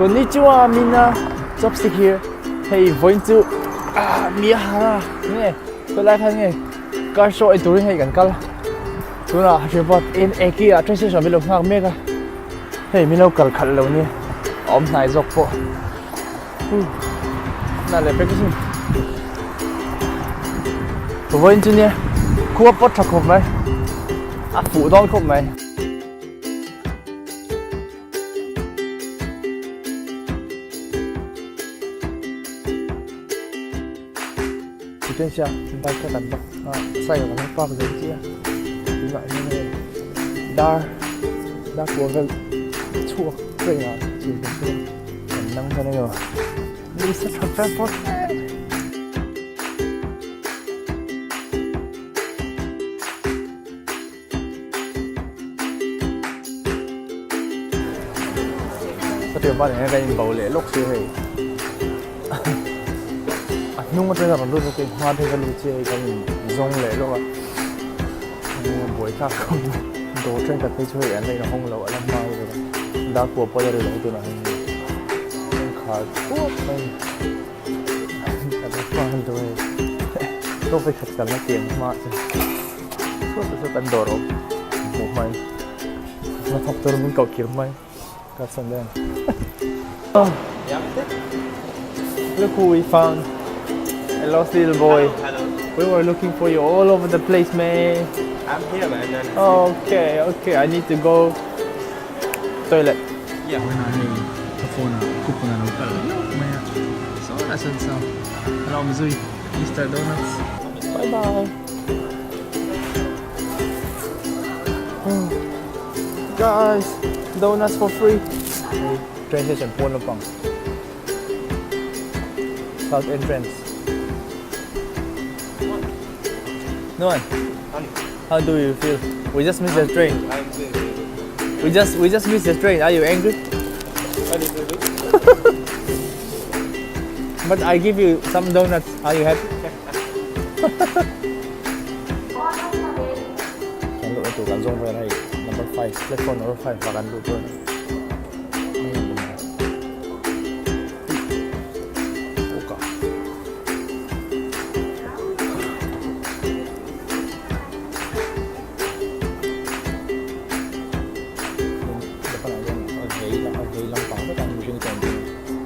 Konnichiwa minna chopstick here hei vawiin chu ah mi a har a nge khawilai khan nge car show ei turin hei kan kal a tunah Hyderabad in eki ah train station min lo nghak mek a hei min lo kal khalh lo nia a awm hnai zawk pawh na leh pek asin vawiin chu nia khua pawt tha khawp mai a fuh dawn khawp mai. Potentia bike kha kan bak a cycle kan park zel chiah a tunah hian hei dar dar kua vel chhuak train ah chil kan tum a kan nang hian eng emaw nisa tha vel pawh Ka tir ban hian kan inbo leh lawk si hei a hnung atanga rawn lut bawk in hma atanga ka lut chiah hei kan in zawng leh lawk a buai thlak khawp mai dawr thenkhat phei chu hei an la inhawng loh a la hma lutuk a darkua pawh a la ri lo tunah hian hei a inkhar thuap mai a ni a la hma lutuk a hei tawk vekhat kalna tiang hmaah chuan. Saw te chu kan dawr awm hmuh hmai hnathawk tur min koh kir hmai ka sawn dawn oh look who we found a lost little boy hello, hello. we were looking for you all over the place man I'm here man okay okay I need to go toilet yeah hei ka phone ah coupon a lo kal hlauh mai a saw lah sawn saw a lo awm zui Mister Donuts bye bye Guys, donuts for free. Train station pawn lampang. South entrance. Noan, how do you feel? We just missed the train. I'm good. We just we just missed the train. Are you angry? A little bit. But I give you some donuts. Are you happy? Kan luh na tur kan zawng vel a hei number 5 platform number 5 ah kan luh tur a ni.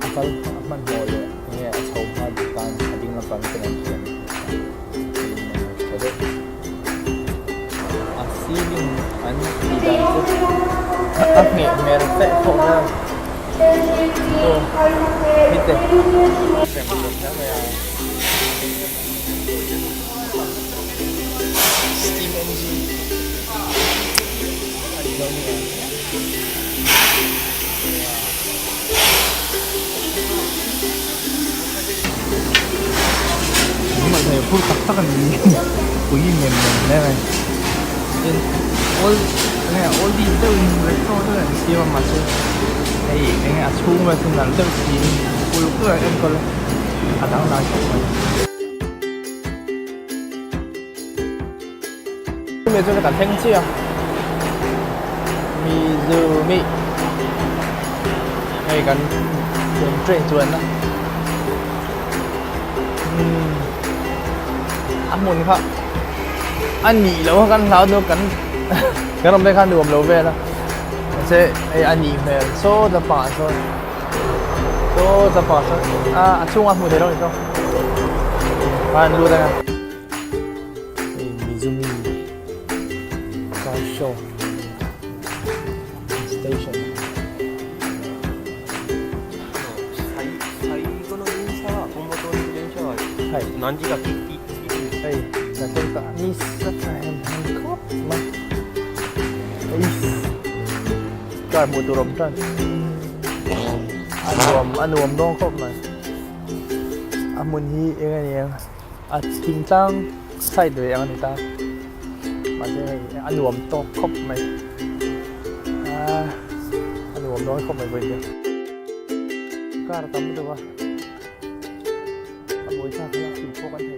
A kal a hmanhmawh leh enge a chho hma duh tan a ding lampang ten an thiam tha deuh a ceiling an tih dan chu a ngheh hmel feih pawh vel aw hite steam engine a ni lo ni ang. Hei phur tak tak a ni pui nem nem hle mai tin old enge oldies deuhin retro deuh an siam a mahse hei enge a chhung vel chu nalh deuh siin uluk deuh an enkawl a a dangdai khawp mai. Chumi chuan kan thleng chiah a Mizumi hei kan train chuan a umm a hmun kha a nih loh a kan hlau deuh kan kan awm te khan nuam lo vel a mahse hei a nih hmel saw ta pah sawn saw ta pah sawn a a chhungah hmuh theih loh a ni saw khan lut a. Hei Mizumi car show station. Hei ka tel ta ni sa tha hem hem khawp mai. Eiss car hmuh tur awm tan a nuam a nuam dawn khawp mai. A hmun hi eng a ni ang. A thingtlang side ve ang a ni ta mahse hei a nuam tawk khawp mai ah a nuam dawn khawp mai vawiin chu car tam lutuk a a buaithlak hle a tih pawh kan thei.